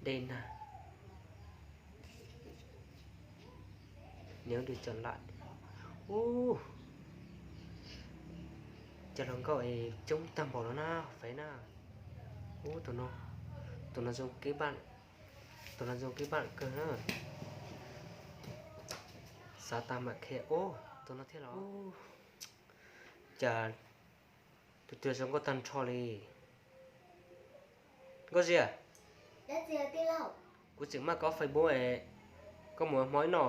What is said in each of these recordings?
Dej nag, nếu được chọn lại. Ub, cov hluas nkauj es coob tag npaum no na, fev na. Ub, tus no, tus no zoo kev, tus no zoo kev kawg na. Xav tas mam khe, ub, tus no thiab los. Cas tus twg zoo nkauj tag nrho li. Nkauj Zia, kuv tseem maj kov Facebook es, koj mus ua hmo ib no.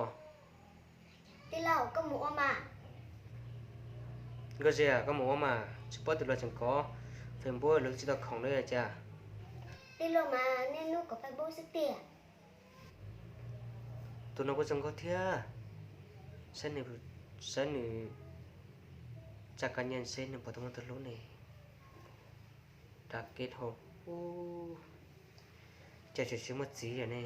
Nkauj Zia, koj mus ua mas, tsis paub tias luag tseem kov Facebook lawv tsis tau khoom li cas. Tus no kuj zoo nkauj thiab. Saib nws, saib nws tsa ka nyees seb nws puas tau muaj tus hlub ne. Rau kev dhau, cas tseem tsis muaj txiv lawm ne.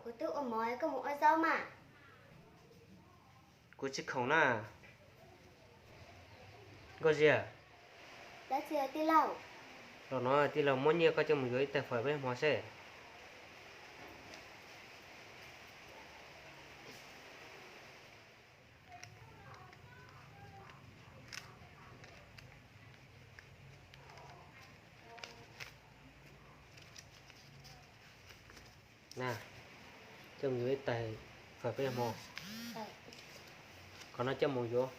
Kuv twb ua mov, koj mus ua zaub mas. Kuv tsis khoom na. Nkauj Zia, los no tij laug muab nyiaj koj coj mus yuav ib tais fawm peb hmo seb. Na, coj mus yuav ib tais fawm peb hmo. Qhov no coj mus yuav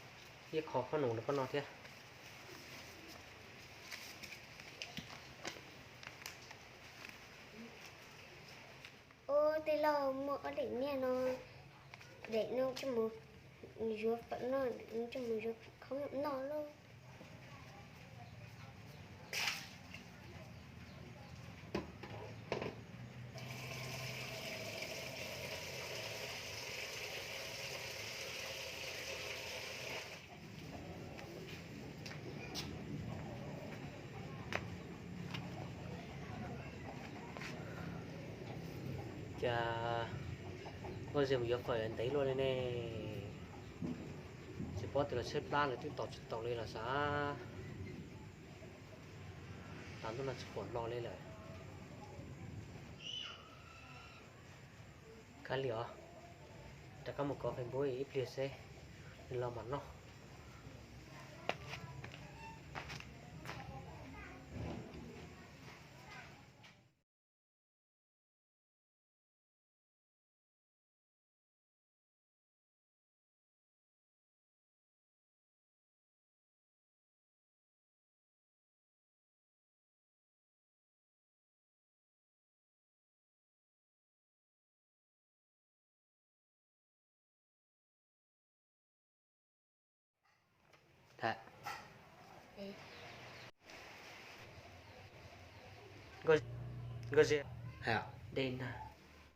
ib qho khob noom rau koj noj thiab. Ub, tij laug muaj ob daim nyiaj no, daim no coj mus yuav fawm noj, daim no coj mus yuav khob noom noj lauj. Cas Nkauj Zia mus yuav fawm ntev luaj li ne, tsis paub tias los tshaib plab lawm twb tos tsis tau li los sav. Tav ntuj no tsis pom hlo li lawm. Kav liam os, rov qab mus kov Facebook ib pliag seb nws los mam noj. Nkauj Zia, dej nag,